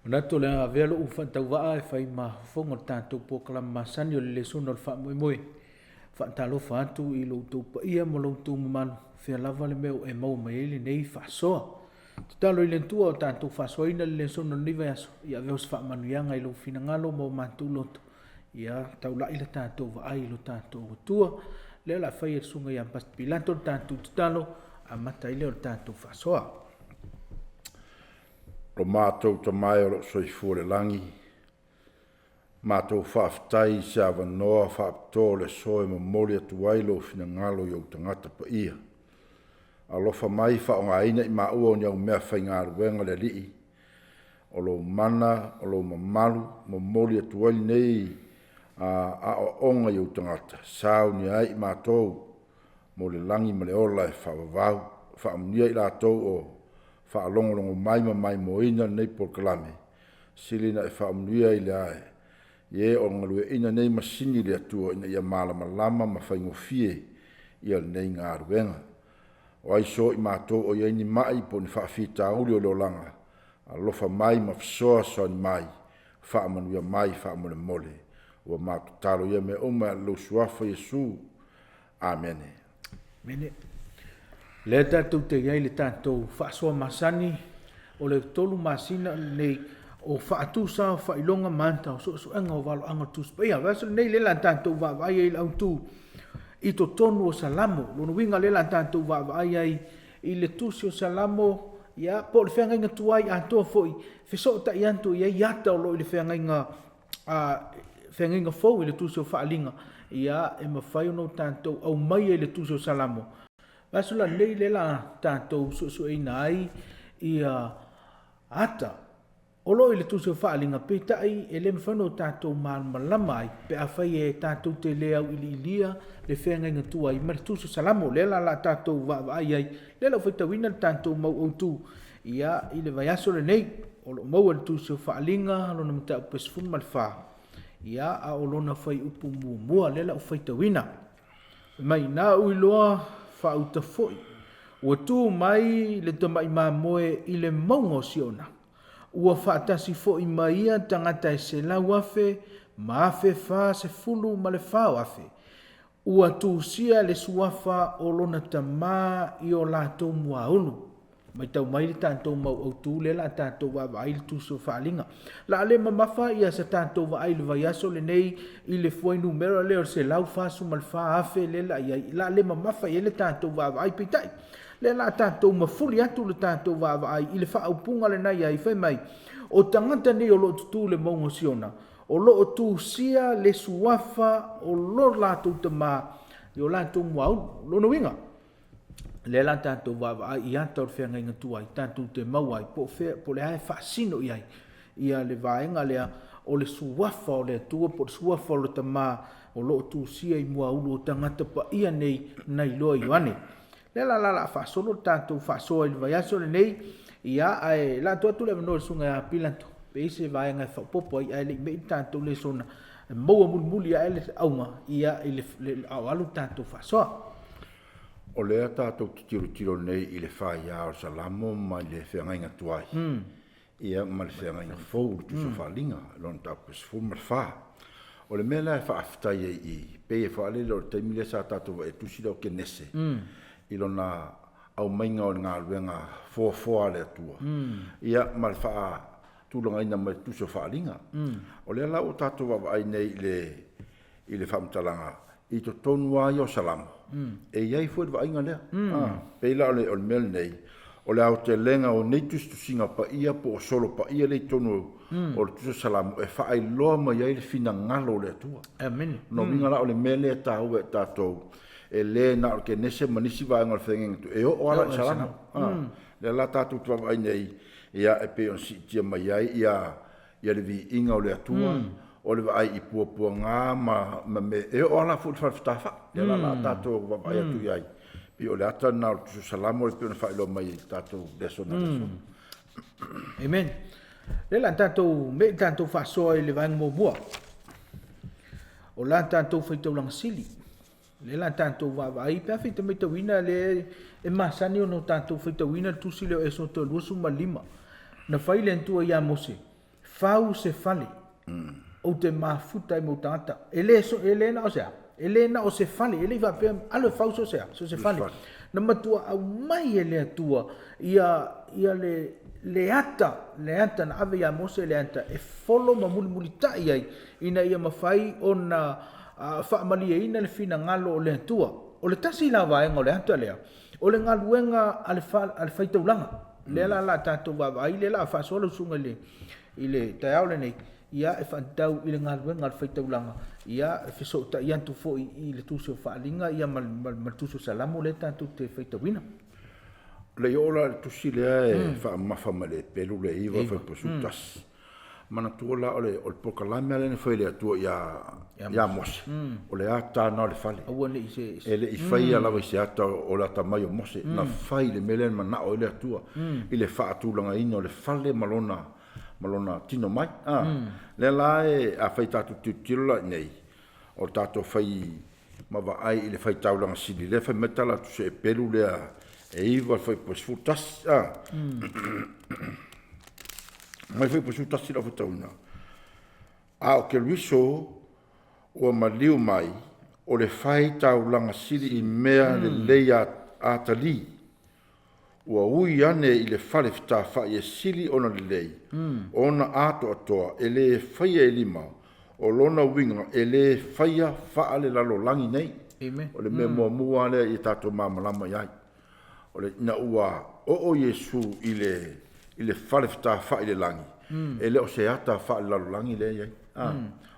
Manatu o le a avea lou faatauvaa e fai ma fofoga o le tatou polokalame masani o le lesona o le faamoemoe. Faatalofa atu i lo outou paia ma lo outou mamalu, fea lava le mea o e maua mai ai lenei faasoa. Tatalo i le Atua o tatou faasoaina le lesona o lenei vaiaso, ia avea o se faamanuiaga i lou finagalo ma o matou loto, ia taulai le tatou vaai i lo tatou Atua. Lea o le a fai e le Susuga ia Pastor Pilato le tatou tatalo, amata ai lea o le tatou faasoa. Lo matou Tama e o lo o soifua i le lagi, matou faafetai i se avanoa faapitoa o le aso e momoli atu ai lou finagalo i ou tagata paia. Alofa mai faaaogaina i maua o ni au mea faigaluega le Alii, o lou mana, o lou mamalu, momoli atu ai lenei aoaoga i ou tagata, saunia ai i matou mo le lagi ma le ola e faavavau. Faamanuia i latou o faalogologo mai ma maimoaina lenei polokalame, sili ona e faamanuia i le i e o galueaiina nei masini le Atua ina ia malamalama ma faigofie ia lenei galuega. O ai so i matou o i ai ni mai po o ni faafitauli o le olaga, alofa mai ma fesoasoani mai, faamanuia mai faamolemole. Ua matou tatalo ia mea uma i lou suafa Iesu. Amene. Amene. Lea tatou te i ai le tatou faasoa masani o le 3 masina lenei o faatusa o faailoga ma ata o suesuega o valoaga o le Tusi Paia. Vaiaso lenei lea la tatou vaavaai ai i le autu i totonu o Salamo. Lona uiga lea la tatou vaavaai ai i le tusi o Salamo, ia, po o le feagaiga tuai atoa foi, fesootai atu i ai ata o lo o i le feagaiga, feagaiga fou i le tusi o Faaaliga, ia, e mafai ona tatou aumaia i le tusi o Salamo. Vaiaso la lenei lea la tatou suesueina ai ia ata o lo o i le tusi o Faaaliga, peitai e le mafai ona tatou malamalama ai pe afai e tatou te le auiliilia le feagaiga tuai ma le tusi o Salamo. Lea la la tatou vaavaai ai, lea la ua faitauina le tatou mau autu ia i le vaiaso lenei, o lo o maua i le tusi o Faaaliga lona mataupu e 14, ia a o lona fuaiupu muamua lea la ua faitauina. Mai na ou iloa faauta foi, ua tu mai le tamai mamoe i le mauga o Siona, ua faatasi foi ma ia tagata e 100,000 ma 44,000, ua tusia le suafa o lona tama i o latou muaulu. Matau mai le tatou mau autu lea la tatou vaavaai le tusi o Faaaliga. La le mamafa ia sa tatou vaai i le vaiaso lenei i le fuainumera lea o le 144,000 lea la i ai. La le mamafa i ai le tatou vaavaai, peitai lea la tatou mafuli atu le tatou vaavaai i le faaupuga lena i ai, fai mai, o tagata nei o lo o tutū le mauga o Siona, o lo o tusia le suafa o lo latou tama i o latou muaulu. Lona uiga, lea la tatou vaavaai i ata o le feagaiga tuai, tatou te maua ai po o fea, po o le a e faasino i ai ia le vaega lea o le suafa o le Atua po o le suafa o le Tama o lo o tusia i muaulu o tagata paia nei na iloa Ioane. Lea la la la faasolo le tatou faasoa i le vaiaso lenei, ia ae la atu atu le avanoa i le susuga ia Pilato pe i se vaega e faaopoopo ai, ae le i mei le tatou lesona e maua mulimuli ae le auga ia i le a o alu le tatou faasoa. O lea tatou te tilotilo nei i le faia o Salamo ma le feagaiga tuai, ia ma le feagaiga fou i le Tusi o Faaaliga, lona mataupu 14. O le mea la e faafetai ai i i, pei e faalele o le taimi lea sa tatou vaai i le tusi lea o Kenese, i lona aumaiga o le galuega foafoa a le Atua, ia ma le faatulagaina mai le Tusi o Faaaliga. O lea la ua tatou vaavaai nei i le i le faamatalaga i totonu lava ia o Salamo, e i ai foi le vaaiga lea. Pei la o le mea lenei, o le aotelega o nei tusitusiga paia po o solo paia lea i totonu o le Tusi o Salamo e faailoa mai ai le finagalo o le Atua. Amene. Lona uiga la o le mea lea e taua ia i tatou, E le na o le Kenese ma nisi vaega o le feagaiga tuai, e oo lava la i Salamo. Lea la tatou te vaavaai nei, ia e pei ona siitia mai ai ia ia le viiga o le Atua, o le vaai i puapuaga ma ma mea, e oo lava la foi i le fale fetafai. Lea la o le a tatou vaavaai atu i ai, pei o le ata lena o le Tusi o Salamo e pei ona faailoa mai i le tatou i le aso analeaso. Amen. Lea la tatou me i tatou faasoa i le vaega muamua. O la tatou faitaulaga sili. Lea la tatou vaavaai pe afai te matauina lea e masani ona tatou faitauina le tusi lea o Esoto 25. Na fai le Atua ia Mose, fau se fale ou te mafuta ai ma ou tagata. E le, so, e le na o se a? E le na o se fale, e le i faapea, alu e fau so se a? So se fale. Na matua aumai e le Atua ia, ia le, le ata, le ata na ave ia Mose le ata e folo ma mulimulitai ai ina ia mafai ona faamalieina le finagalo o le Atua. O le tasi la vaega o le ata lea, o le galuega a le, a le faitaulaga. Lea la la tatou vaavaai, lea la faasoa lau susuga i le, i le taeao lenei, ia e faatatau i le galuega a le faitaulaga, ia e fesootai atu foi i le Tusi o Faaaliga ia ma, ma, ma le Tusi o Salamo lea tatou te faitauina. Le i oo la i le tusi lea e faamamafa mai le pelu le 9 fuaiupu 11. Manatua la o le o le polokalame lea na fai e le Atua ia ia Mose, o le ata lena o le fale. Aua ne i se E le i faia lava i se ata o le atamai o Mose, na fai le mea lea na manao ai le Atua i le faatulagaina o le fale ma lona ma lona tino mai. Lea la e afai tatou tilotilo la i inei, o le tatou fai ma vaai i le faitaulaga sili lea fai mai tala atu se pelu lea e 9 fuaiupu 11 a. Mai fuaiupu 11 lau faitauina. A o Keriso ua maliu mai o le faitaulaga sili i mea lelei atalii, ua ui ane i le fale fetafai e sili ona lelei, ona atoatoa e le faia e lima, o lona uiga e le faia faalelalolagi nei. Amen. O le mea muamua lea ia tatou malamalama i ai, o le ina ua oo Iesu i le i le fale fetafai i le lagi, e le o se ata faalelalolagi lea e i ai.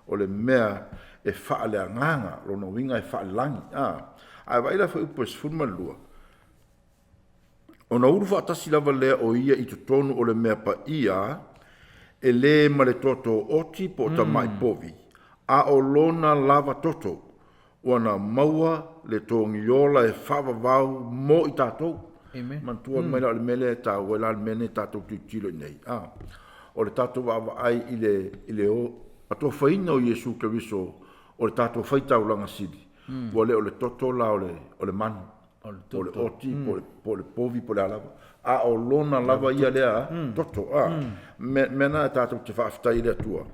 O le mea e faaleagaga, lona uiga e faalelagi. Ae vaai la fuaiupu e 12, ona ulu faatasi lava lea o ia i totonu o le mea paia, e le ma le toto oti po o tamai povi, a o lona lava toto, ua na maua le togiola e faavavau mo i tatou. Amen. Manatua mai la o le mea lea e taua ai la le mea lenei tatou tilotilo i nei. O le tatou vaavaai i le i le atofaina o Iesu Keriso o le tatou faitaulaga sili, ua le o le toto la o le o le manu, po o le oti, po o le povi, po o le a lava, a o lona lava ia lea toto. Mea mea na tatou te faafetai i le Atua,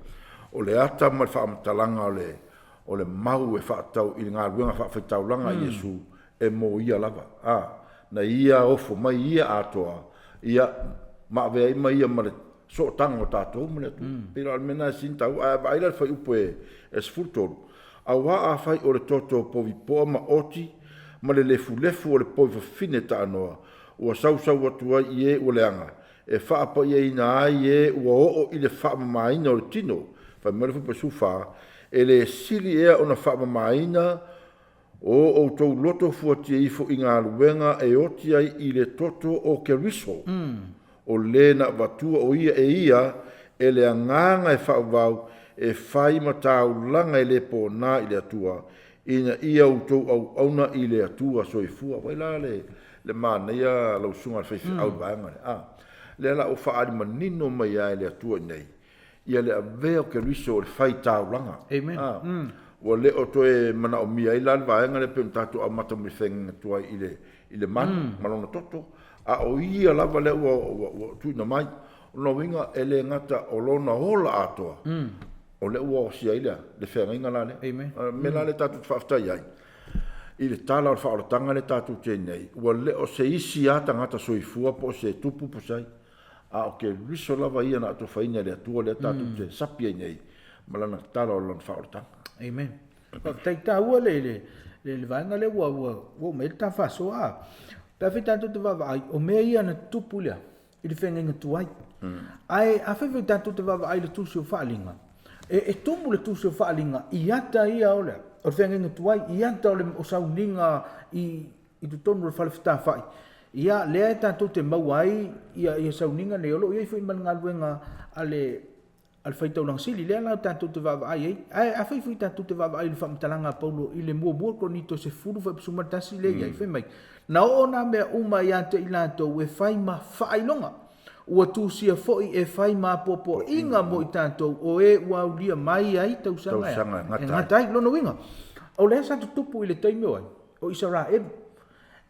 o le ata ma le faamatalaga o le o le mau e faatatau i le galuega faafaitaulaga a Iesu e mo ia lava. Na ia ofo mai ia atoa, ia ma avea ai ma ia ma le sootaga o tatou ma le Atua. Pei la o le mea lena e sili ona taua. Ae vaai la i le fuaiupu e 13, auā afai o le toto povipoa ma oti ma le lefulefu o le povi fafine taanoa, ua sausau atu ai i e ua leaga, e faapaiaina ai e ua oo i le faamamaina o le tino. Fai mai le fuaiupu 14, e le sili ea ona faamamaina o outou loto fuatia ifo i galuega e oti ai i le toto o Keriso, o le na avatua o ia e ia e le agaga e faavavau e fai ma taulaga e le pona i le Atua, ina ia outou auauna i le Atua soifua. Vaai la le le manaia lau susuga i le faifeau i le vaega lea. Lea la ua faaali manino mai lava e le Atua i inei ia le avea o Keriso o le faitaulaga. Amen. Ua le o toe manaomia ai la le vaega lea pei ona tatou amata mai feagaiga tuai i le i le manu ma lona toto, a o ia lava lea ua ua ua tuuina mai. O lona uiga e le gata o lona ola atoa, o lea ua osia ai le le feagaiga la lea. Amen. O le mea la lea tatou te faafetai ai i le tala o le faaolataga lea tatou te i ai nei, ua le o se isi lava tagata soifua po o se tupu po o se ai, a o Keriso lava ia na atofaina e le Atua lea tatou te sapi ai nei ma lana tala o lana faaolataga. Amen. Faafetai taua le le le, le vaega lea ua ua ua oo mai ai le ta faasoa. Pe afai tatou te vaavaai, o mea ia na tutupu lea i le feagaiga tuai. Ae afai foi tatou te vaavaai i le Tusi o Faaaliga, e E, e tumu le tusi o Faaaliga i ata ia o le, o le feagaiga tuai, i ata o le o sauniga i, i totonu o le fale fetafai. Ia, lea e tatou te maua ai ia, ia sauniga nei, o lo o i ai foi ma le galuega a le, a le faitaulaga sili, lea la tatou te vaavaai ai. Ae afai foi tatou te vaavaai i le faamatalaga a Paulo i le muamua Korinito 10 fuaiupu 11 lea i ai, fai mai, Na oo nā mea uma ia te i latou e fai ma faailoga, ua tusia foi e fai ma apoapoaiga mo i tatou o e ua aulia mai ai tausaga e gata ai. Lona uiga, o lea sa tutupu i le taimi o ai? O Isaraelu.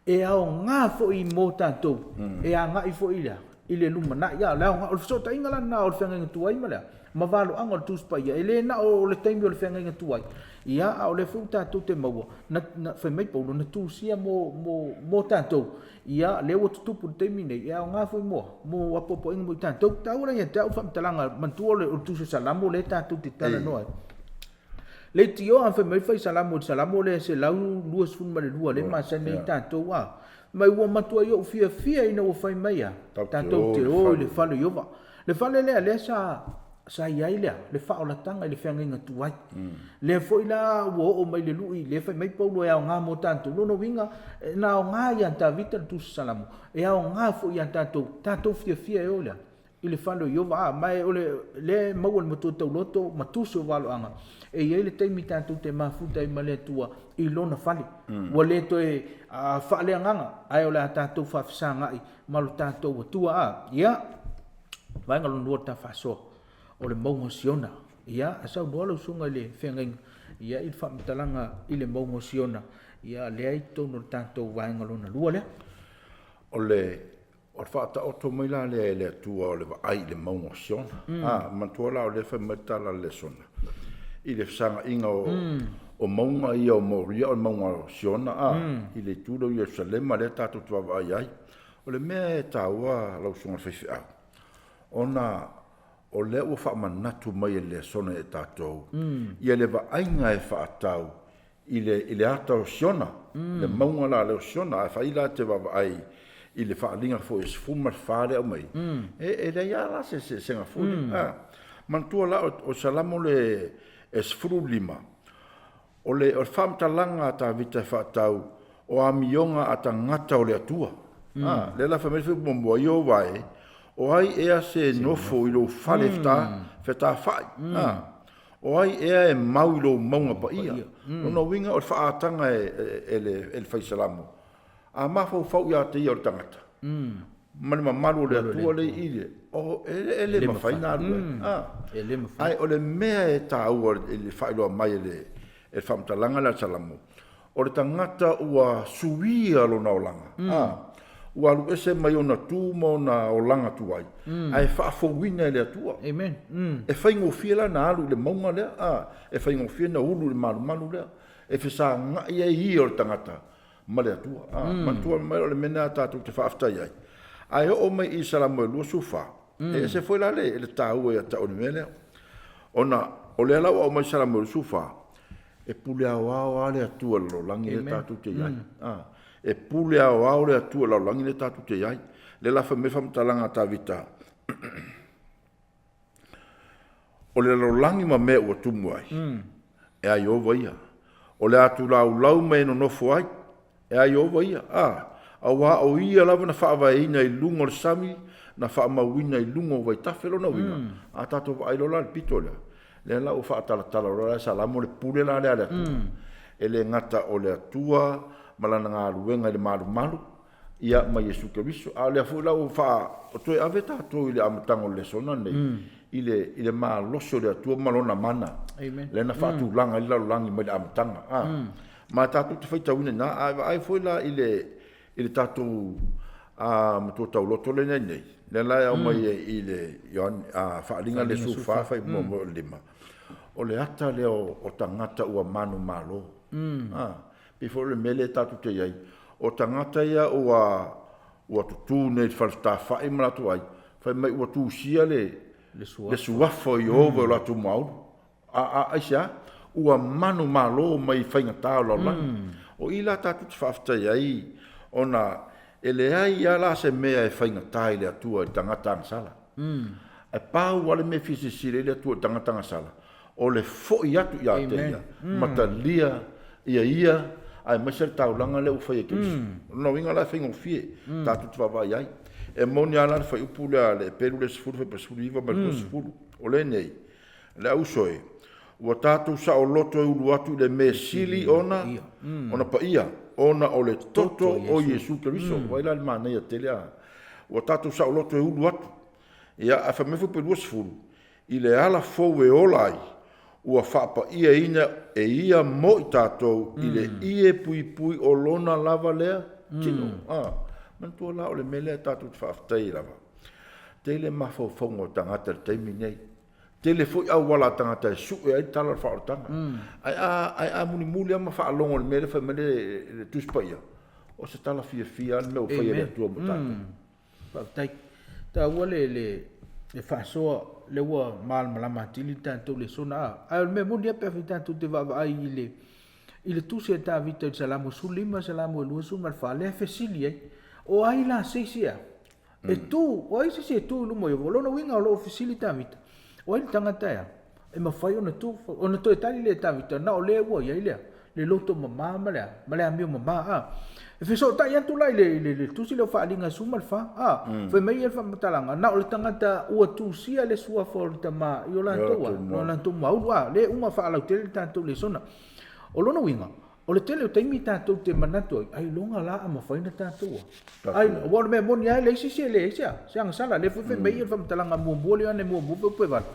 E aoga foi mo tatou e agai foi i le a? I le lumanai. A, o le aoga, o le fesootaiga la lena o le feagaiga tuai ma le a? Ma valoaga o le Tusi Paia. E le na o le taimi o le feagaiga tuai, ia, a o lea foi ua tatou te maua, na, na, fai mai Paulo, na tusia mo, mo, mo tatou, ia, lea ua tutupu i le taimi nei, e aoga foi mo, mo apoapoaiga mo i tatou. Taua la ia te au le faamatalaga, manatua o le, o le Tusi o Salamo lea tatou te talanoa ai. Leitioa fai mai fai Salamo i le Salamo lea 122 lea e masani ai tatou a. Mai ua matuai ou fiafia ina ua fai mai a tatou te o i le fale o Ieova. Le fale lea lea sa sa i ai lea le faaolataga i le feagaiga tuai. Lea foi la ua oo mai le lui lea fai mai Paulo e aoga mo tatou. Lona uiga na aoga ia Tavita le tusi Salamo e aoga foi ia tatou, tatou fiafia e o lea i le fale o Ieova, a, ma e o le, lea e maua e le matua tauloto ma tusi o valoaga, e i ai le taimi tatou te mafuta ai ma le Atua i Lona fale. Ua le toe faaleagaga, ae o le a tatou faafesagai ma lo tatou Atua. A, ia, vaega lona lua o le ta faasoa, o le mauga o Siona. Ia, a saunoa lau susuga i le feagaiga, ia, i le faamatalaga i le mauga o Siona, ia, lea e i totonu o le tatou vaega lona lua lea. O le O le faataoto mai la lea e le Atua o le vaai i le mauga o Siona. A, manatua la o lea e fai mai le tala a le lesona, i le fesagaiga o, o mauga ia o Moria, o le mauga o Siona, a, i le itu lea o Ierusalema lea tatou te vaavaai ai. O le mea e taua lau Susuga i le Faifeau, ona o lea ua faamanatu mai e le lesona ia i tatou, ia le vaaiga e faatatau i le, i le ata o Siona, le mauga la lea o Siona. Afai la e te vaavaai i le faaaliga foi e 14 lea e aumai, e, e leai lava la se eseesega foi lea. A, manatua la o, o Salamo le e 15, o le, o le faamatalaga a Tavita e faatatau o amioga a tagata o le Atua. A, lea la fai mai le fuaiupu muamua, Ieova e, o ai ea se nofo i lou fale fetafai? A, O ai ea e mau i lou mauga paia? Lona uiga o le faaataga e le Fai Salamo, a mafaufau ia te ia o le tagata, ma le mamalu o le Atua lea i le, e le mafai ona alu ai. Ae o le mea e taua i le faailoa mai e le faamatalaga lea a le Salamo, O le tagata ua suia lona olaga, a, ua alu ese mai ona tu ma ona olaga tuai, ae faafouina e le Atua. Amen. E faigofie la ona alu i le mauga lea, a, e faigofie ona ulu i le malumalu lea, e fesagai ai ia o le tagata ma le Atua. A, manatua mai o le mea lena tatou te faafetai ai. Ae oo mai i Salamo e 24, e ese foi la le, le taua ia te au o le mea lea. Ona o lea la ua aumai Salamo e 24, E pule aoao lava le Atua i le lalolagi lea tatou te i ai. E pule aoao le Atua i le lalolagi lea tatou te i ai. Lea la fai mai le faamatalaga a Tavita, o le lalolagi ma mea ua tumu ai, e a Ieova ia. O le atulaulau ma e nonofo ai, E a Ieova ia? A, auā o Ia lava na faavaeina i luga o le sami, na faamauina i luga o vaitafe. Lona uiga, a tatou vaai loa la i le pito lea, lea la ua faatalatala loa la e Salamo le pule la lea a le Atua. E le gata o le Atua ma Lana galuega i le malumalu, ia, ma Iesu Keriso. A o lea foi la ua faa, toe ave tatou i le amataga o le lesona lenei, i le, i le malosi o le Atua ma Lona mana, lea na faatulaga ai le lalolagi mai le amataga. A. Ma tatou te faitauina i ina, a e vaai foi la i le, i le tatou matua tauloto lea e i ai nei, lea la e aumai i le Ioane, Faaaliga le 14 fuaiupu 5, o le ata lea o tagata ua manumalo. A, pei foi o le mea lea tatou te i ai, o tagata ia ua, ua tutu nei i le falefetafai ma latou aiga, fai mai ua tusia le, le suafa o Ieova i o latou muaulu. A, aisea? Ua manumalo mai faigata o le lalolagi. O i la tatou te faafetai ai, ona e leai lava la se mea e faigata i le Atua i le tagata agasala. Ae pau lava le mea e fia silasila i ai le Atua i le tagata agasala, O le fo'i atu ia te Ia ma talia ia Ia aemaise le taulaga lea ua faia e Keriso. O lona uiga la e faigofie tatou te vaavaai ai. E moni lava la le fuaiupu lea a le Eperu le 10 fuaiupu 19 ma le 20, o lenei, Le auso e, ua tatou saoloto e ulu atu i le mea sili ona ona paia, ona o le toto o Iesu Keriso. Vaai la i le manaia tele a! Ua tatou saoloto e ulu atu. Ia, ae fai mai fuaiupu 20, i le ala fou e ola ai, ua faapaiaina e ia mo i tatou i le ie puipui o lona lava lea tino. A, manatua la o le mea lea tatou te faafetai ai lava, tele mafaufauga o tagata i le taimi lenei, tele foi auala a tagata e sue ai le tala o le faaolataga. Ae a, ae a mulimuli lava ma faalogo i le mea lea fai mai le, le Tusi Paia, o se tala fiafia lava le mea ua faia e le Atua mo tatou. Faafetai. Taua le, le, le faasoa lea ua malamalama atili le tatou lesona. A, ae o le mea moni lava pe afai tatou te vaavaai i le, i le tusi a Tavita i le Salamo 15, Salamo 24, lea e fesili ai, o ai la se isi a? E tu, o ai se isi e tu i luma o Ieova? O lona uiga o lo o fesili Tavita, o ai le tagata e a? E mafai ona tu, ona toe tali lea e Tavita, na o lea ua i ai lea, le loto mama ma le a, ma le amio mama, a. E fesootai atu la i le, le, le tusi lea o Faaaliga 14, a, mm. Fai mai ia le faamatalaga, na o le tagata ua tusia le suafa o le tama i o latou a, o latou maulu, a, le uma faalautele le tatou lesona. O lona uiga, o le tele o taimi tatou te manatu ai, ailoga la a mafai na tatou a. Ai, aua o le mea moni lava e leai se isi e leai se a, se agasala. Lea foi fai mai le faamatalaga muamua lea, Ioane muamua pe upu e valu.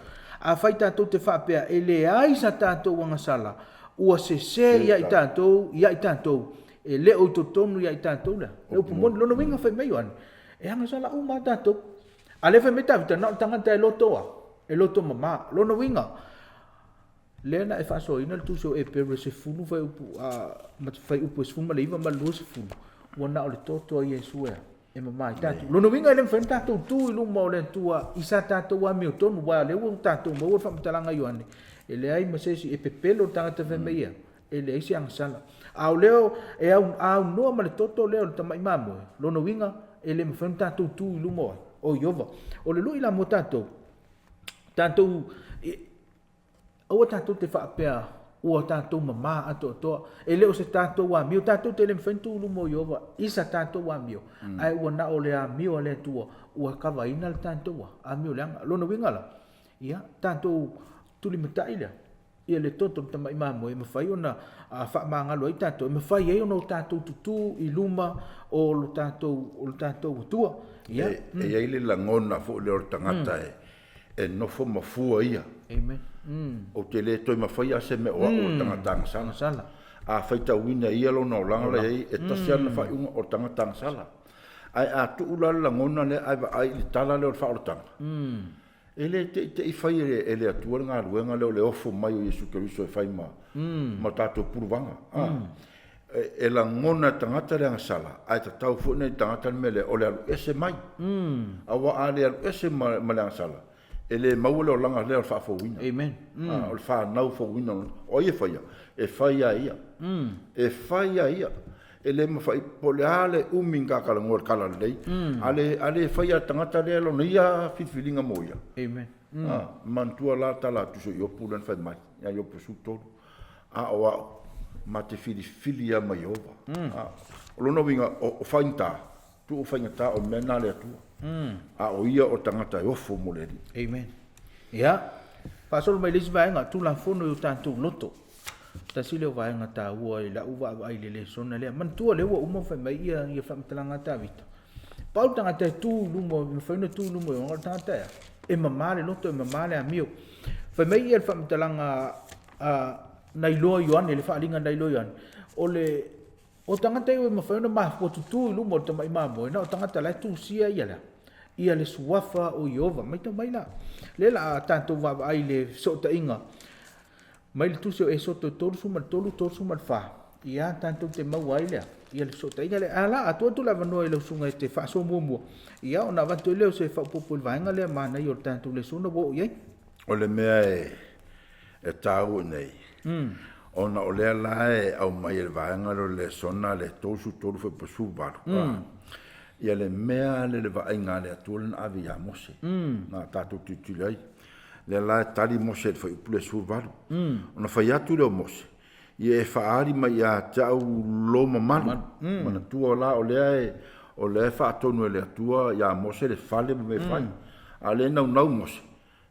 Afai tatou te faapea e leai sa tatou agasala, ua sese ia i tatou, ia i tatou, e le o i totonu ia i tatou lea. Le upu moni, lona uiga fai mai Ioane, e agasala uma lava tatou. A lea fai mai Tavita, na o le tagata e loto a, e loto mama. Lona uiga, Lea na e faasoaina le tusi o Eperu e sefulu fuaiupu, a, ma fuaiupu e 19 ma le 20, ua na o le toto a Iesu e, e mama ai tatou. Lona uiga e le mafai ona tatou tu i luma o le Atua i sa tatou amiotonu, aua o lea ua tatou maua le faamatalaga a Ioane, e leai ma se isi e pepelo le tagata fai mai ia, e leai se agasala. A o lea e au, a aunoa ma le toto lea o le tamai mamoe, lona uiga e le mafai ona tatou tu i luma o ai? O Ieova. O le lui la mo tatou, tatou, Aua tatou te faapea ua tatou mama atoatoa, e le o se tatou amio, tatou te le mafai ona tu i luma o Ieova i sa tatou amio, ae ua na o le amio a le Atua ua kavaina le tatou amio leaga. O lona uiga la, ia, tatou tulimatai lea, ia le toto o le tamai mamoe e mafai ona faamagalo ai tatou, e mafai ai ona o tatou tutū i luma o lo tatou, o lo tatou Atua. Ia, E i ai le lagona foi lea o le tagata e nofo ma fua ia. Amen. Ou te le toe mafaia se mea o au o le tagata agasala. A faitauina e ia lona olaga la e i ai, e tasi lava lona faaiuga, o le tagata agasala. Ae a tuu la le lagona lea ae vaai i le tala lea o le faaolataga, e le teitei fai e le Atua le galuega lea o le ofo mai o Iesu Keriso e fai ma tatou puluvaga. E lagona e tagata le agasala, ae tatau foi ona i tagata le mea lea, o le alu ese mai. Aua a le alu ese ma le agasala, e le maua le olaga lea o le faafouina. Amen. O le fanau fouina. O ai e faia? E fai lava e ia. E fai lava e ia. E le mafai, po o le a le umi na ta talanoa i le tala lelei, a le faia e le tagata lea lona ia filifiliga mo ia. Amen. Manatua la le tala a Tusi o Iopu lea na fai mai, ia Iopu 13. A o au, ma te filifili lava ma Ieova. O lona uiga, o faigata, tuu faigata o mea na a le Atua. A o ia o le tagata e ofo mo le Alii. Amen. Ia, faasolo mai le isi vaega, Tulafono i o tatou loto. Tasi lea o vaega taua i lau vaavaai i le lesona lea. Manatua lea ua uma fai mai ia, ia faamatalaga a Tavita. Pau le tagata e tu i luma, e mafai ona tu i luma o le tagata e a? E mama le loto, e mama le amio. Fai mai ia le faamatalaga a na iloa Ioane, le faaaliga na iloa Ioane, o le o tagata ia e mafai ona mafua tutū i luma o le tamai mamoe, na o tagata la e tusia ia lea, ia le suafa o Ieova. Matau mai la, lea la a tatou vaavaai i le fesootaiga mai le tusi o Esoto e 33, 34, ia tatou te maua ai lea, ia le fesootaiga lea. A la, a tuu atu le avanoa i lau susuga e te faasoa muamua, ia ona avatu ai lea o se faaopoopo i le vaega lea manaia o le tatou lesona ua oo i ai. O le mea e e taua i inei, ona o lea la e aumai e le vaega lea o le lesona le 33 fuaiupu 18, ia le mea lea le vaaiga a le Atua lea na ave ia Mose, na tatou tilotilo ai. Lea la e tali Mose i le fuaiupu lea 18. Ona fai atu lea o Mose, Ia e faaali mai ia te au lou mamalu. Manatua la o lea e, o lea e faatonu e le Atua ia Mose le fale ma mea e fai. A o lea e naunau Mose,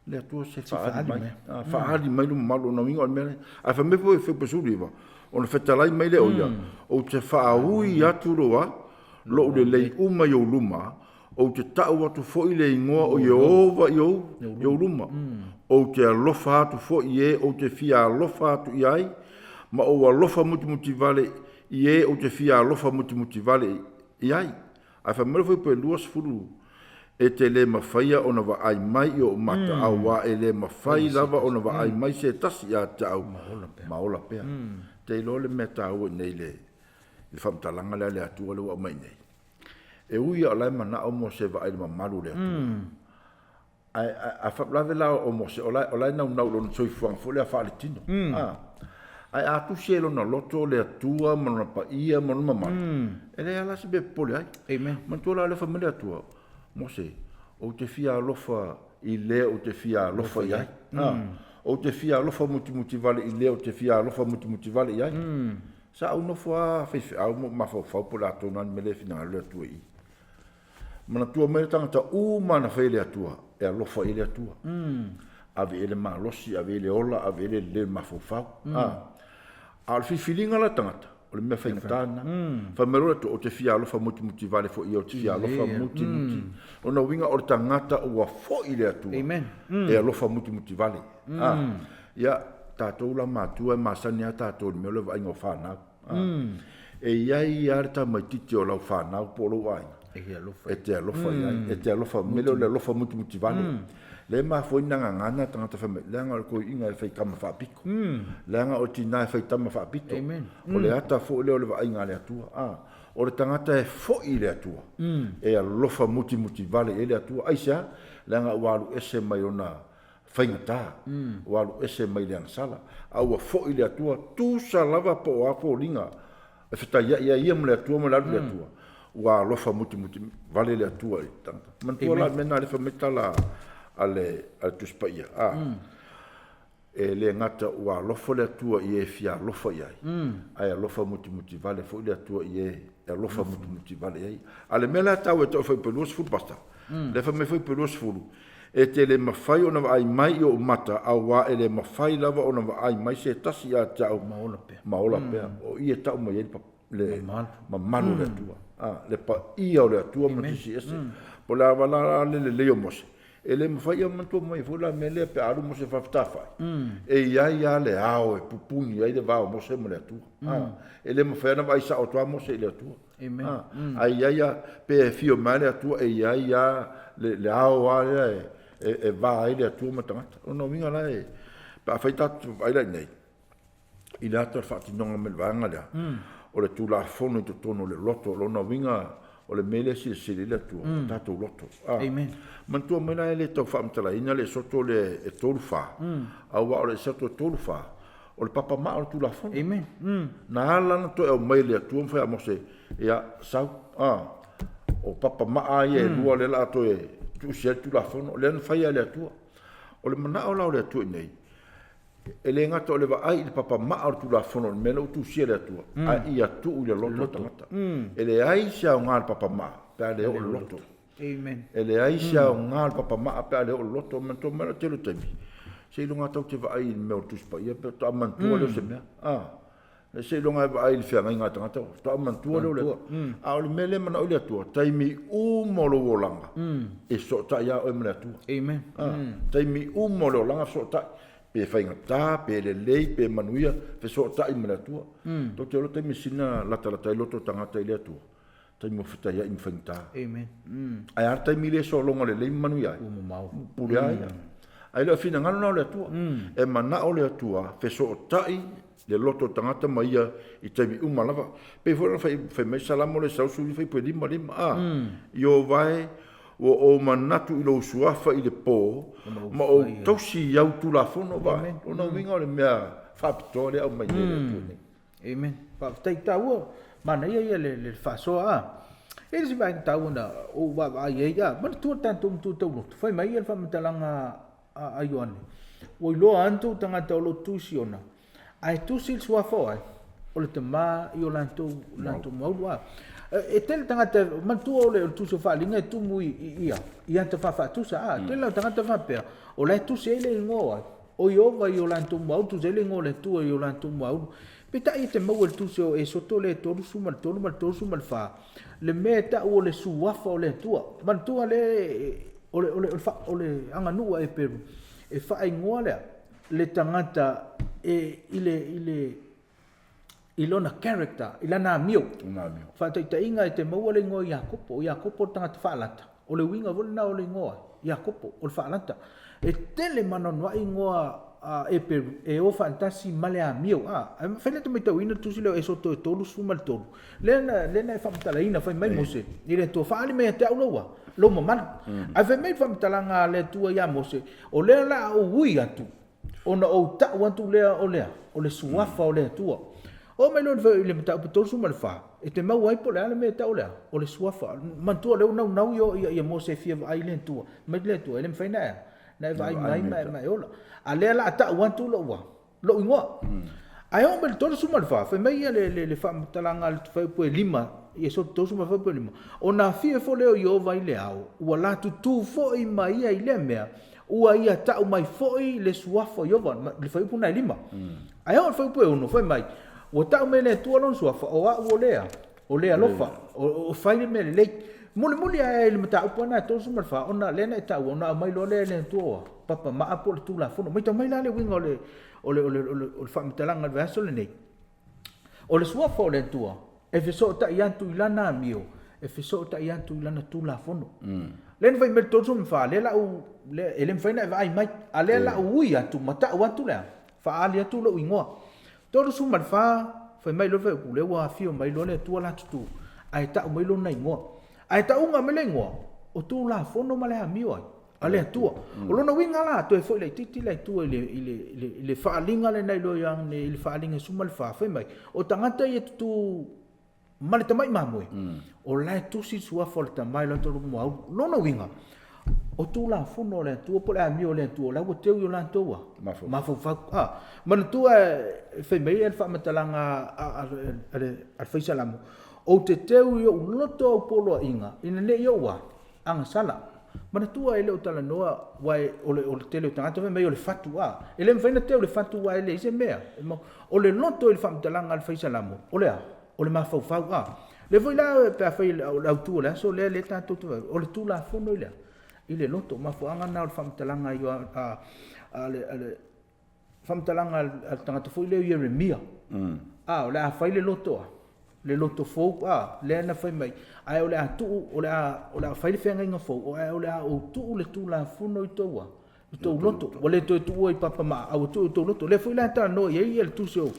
le Atua se faaali mai. Faaali mai lou mamalu, o lona uiga o le mea lea. Ae fai mai foi i le fuaiupu 19, ona fetalai mai lea o ia, ou te faaui atu lou a, lou lelei uma i ou luma, Ou te tau atu foi le igoa o Ieova i ou, i ou luma. Ou te alofa atu foi i e ou te fia alofa atu i ai, ma ou alofa mutimutivale i e ou te fia alofa mutimutivale i ai. Ae fai mai le fuaiupu e 20, E te le mafaia ona vaai mai i ou mata, auā e le mafai lava ona vaai mai se tasi ia te au ma ola pea. Te iloa le mea taua i nei le faamatalaga lea a le Atua lea ua aumai nei. E ui lava o la e manao Mose e vaai i le mamalu o le Atua, ae a faapelave la o Mose, o la e naunau i lona soifuaga foi lea faaletino. Ae a tusi e lona loto le Atua ma lona paia ma lona mamalu, e leai lava la se mea e popole ai. Manatua la o lea fai mai le Atua, Mose, ou te fia alofa i le ou te fia alofa i ai. Ou te fia alofa mutimutivale i le ou te fia alofa mutimutivale i ai. Sa ou nofo lava faifeau ma ou mafaufau po o le a tonu lava le mea lea e finagalo le Atua i i. Manatua mai le tagata uma na fai e le Atua, e alofa i ai le Atua. Ave i ai le malosi, ave i ai le ola, ave i ai le lelei o le mafaufau. A o le filifiliga la tagata, o le mea faigata lena. Fai mai loa le Atua, ou te fia alofa mutimutivale foi i ai, ou te fia alofa mutimuti. O lona uiga o le tagata ua foi i le Atua, e alofa mutimutivale. Ia, tatou la matua e masani lava tatou i le mea o le vaaiga o fanau. E i ai lava le tamaitiiti o lau fanau po o lou aiga e te alofa i ai, e te alofa, mea lea o le alofa mutimutivale. Lea e mafua ai ona gagana tagata fai mai, leaga o le toeaina e fai tama faapito, leaga o le tina e fai tama faapito. O le ata foi lea o le vaaiga a le Atua. O le tagata e foi i le Atua, e alofa mutimutivale i ai le Atua. Aisea? Leaga ua alu ese mai ona faigata, ua alu ese mai le agasala, a ua foi le Atua, tusa lava po o a foliga e fetaiai ai ia ma le Atua ma le alu i le Atua, ua alofa mutimuti vale le Atua i le tagata. Manatua la le mea lena lea fai mai tala a le Tusi Paia, a, e le gata ua alofa le Atua i e fia alofa i ai, ae alofa mutimuti vale foi le Atua i e e alofa mutimuti vale i ai. A o le mea la e taua e tau fuaiupu 20 Pastor, lea fai mai fuaiupu 20, E te le mafai ona vaai mai i ou mata, auā e le mafai lava ona vaai mai se tasi ia te au ma ola pea. Ma ola pea. O i e tau mai ai le mamalu o le Atua. Le paia o le Atua ma sisi ese. Po o le a lava la le lelei o Mose, e le mafai ia manatua mai foi la mea lea pe a alu Mose i Fafitafai, e i ai lava le ao e pupuni ai le va o Mose ma le Atua. E le mafai ona vaai sao atu lava Mose i le Atua. Amen. Ah, ai ai a pe e fio mai le Atua e iai a le, le ao a lea e, e, e va ai le Atua ma tagata. O lona uiga la e, pe afai tatou te vaai la i nei, i le ata o le faatinoga mai le vaega lea, o le Tulafono i totonu o le loto, o lona uiga o le mea lea e silasila i le Atua, o tatou loto. Ah, Amen. Manatua mai la e le tau faamatalaina le Esoto lea e 3:4, auā o le Esoto e 3:4, O le papamaa o le Tulafono. Amen. Na ala ona toe aumai e le Atua ma fai ia Mose, ia, sau, a, o papamaa ia e lua lea o le a toe tuusia ai le Tulafono, lea na faia e le Atua. O le manao la o le Atua i inei, e le gata o le vaai i le papamaa o le Tulafono o le mea lea ua tuusia e le Atua, a ia tuu i le loto o le tagata. E leai se aoga o le papamaa pe a le oo i le loto. Amen. E leai se aoga o le papamaa pe a le oo i le loto. Manatua mai le tele o taimi, seiloga lava tatou te vaai i le mea o le Tusi Paia pe faatoa manatua lea o se mea. Seiloga e vaai i le feagaiga a tagata faatoa manatua lea o le Atua. A o le mea lea e manao i le Atua, taimi uma o lou olaga, e fesootai lava oe ma le Atua. Amen. Taimi uma o le olaga fesootai. Pe faigata, pe lelei, pe manuia, fesootai ma le Atua. Tou te iloa taimi e sina latalata ai loto o tagata i le Atua. Taimi o fetaiai ma faigata. Amen. Ae a le taimi lea e sologa lelei ma manuia ai? Ua mamao. Pule a ia. Ae le o finagalo na o le Atua. E manao le Atua fesootai le loto o tagata ma ia i taimi uma lava. Pei foi ona fai mai Salamo le 115 5, a, Ieova e, ua ou manatu i lou suafa i le po, ma ou tausi i au Tulafono. Vaai, lona uiga o le mea faapitoa lea e aumai nei e le Atua nei. Amen. Faafetai taua. Manaia ia le, le faasoa a. E le isi vaega taua na ou vaavaai ai a. Manatua le tatou matua tauloto. Fai mai ia le faamatalaga a Ioane, Ua iloa atu tagata o lo o tu i Siona, ae tusi le suafa o ai? O le Tama i o latou, latou maulu. A. E tele tagata, manatua o le tusi o Faaaliga e tumu i, i ata faafaatusa. A, tele o tagata faapea, o la e tusi ai le igoa o ai? O Ieova i o latou muaulu, tusi ai le igoa o le Atua i o latou muaulu. Peitai e te maua i le tusi o Esoto lea e 33 ma le 34, le mea e tau o le suafa o le Atua. Manatua lea o le aganuu a Eperu, e faaigoa lea le tagata e, i lona character, i lana amio. Faataitaiga e te maua le igoa Iakopo, o Iakopo o le tagata faalata, o le uiga foi lena o le igoa Iakopo, o le faalata. E tele ma anoanoai igoa a Eperu e o faatasi ma le amio. A, afai lea e te matauina le tusi lea o Esoto e 33, lea na, lea na e faamatalaina, fai mai Mose i le Atua, faaali mai ia te au lou, lou mamalu. Ae fai mai le faamatalaga a le Atua ia Mose, o lea o le a ou ui atu, ona ou tau atu lea o lea, o le suafa o le Atua. Oo mai loa i le mataupu 34, e te maua ai po o le a le mea e tau o le a? O le suafa. Manatua o lea ua naunau ia Mose e fia vaai i le Atua, mai le Atua, e le mafai ona e, na e vaai mai ma e ola. A lea o le a tau atu lou a? Lou igoa. Ae oo mai i le 34, fai mai ia le faamatalaga a le fuaiupu e 5, Iesoto 34 fuaiupu e 5, Ona afio foi lea o Ieova i le ao, ua latutu foi ma ia i lea mea, ua ia tau mai foi le suafa o Ieova, le fuaiupu lena e 5. Ae oo i le fuaiupu e 6, fai mai, Ua tau mai e le Atua lona suafa, o au o lea, o le alofa, o fai le mea lelei. Mulimuli ae i le mataupu lena e 34, ona lea na e taua, ona aumai loa lea e le Atua papa maa po o le Tulafono. Matau mai la le uiga o le, o le, o le, o le, o le faamatalaga i le vaiaso lenei. O le suafa o le Atua, e fesootai atu i lana amio, e fesootai atu i lana Tulafono. Lea na fai mai le 34, lea la u, lea, e le mafai ona e vaai mai, a lea la u ui atu ma tau atu lea, faaali atu lou igoa. 34, fai mai loa le fuaiupu, lea ua afio mai loa le Atua latutu, ae tau mai lona igoa. Ae tauga mai le igoa, o Tulafono ma le amio ai a le Atua. O lona uiga la, toe foi laitiiti la i tua i le, i le, i le, i le faaaliga lena i Ioane i le faaaliga e 14, fai mai, o tagata ia e tutū ma le tamai mamoe, o la e tusi le suafa o le tama i latou muaulu. Lona uiga, o Tulafono o le Atua po o le amio o le Atua, o la ua teu i o latou a mafaufau. A, manatua e fai mai le faamatalaga a le Fai Salamo, ou te teu i ou loto au poloaiga, ina ne i ou a agasala. Manatua e le o talanoa, aua o le tele o tagata fai mai o le fatu, a, e le mafai ona teu le fatu aua e leai se mea. O le loto i le faamatalaga a le Fai Salamo, o le a? O le mafaufau, a. Lea foi la pe afai o le autu o le aso lea lea tatou te vaai, o le Tulafono i le a? I le loto. O mafuaaga na o le faamatalaga a le faamatalaga a le tagata foi lea o Ieremia. A, o le a fai le loto a, le loto fou, a, lea na fai mai, ae o le a tuu, o le a, o le a fai le feagaiga fou, ae o le a ou tuu le Tulafono i tou a, i tou loto. Ua le toe tuua i papamaa, a ua tuu i tou loto. Lea foi la e talanoa i ai le tusi o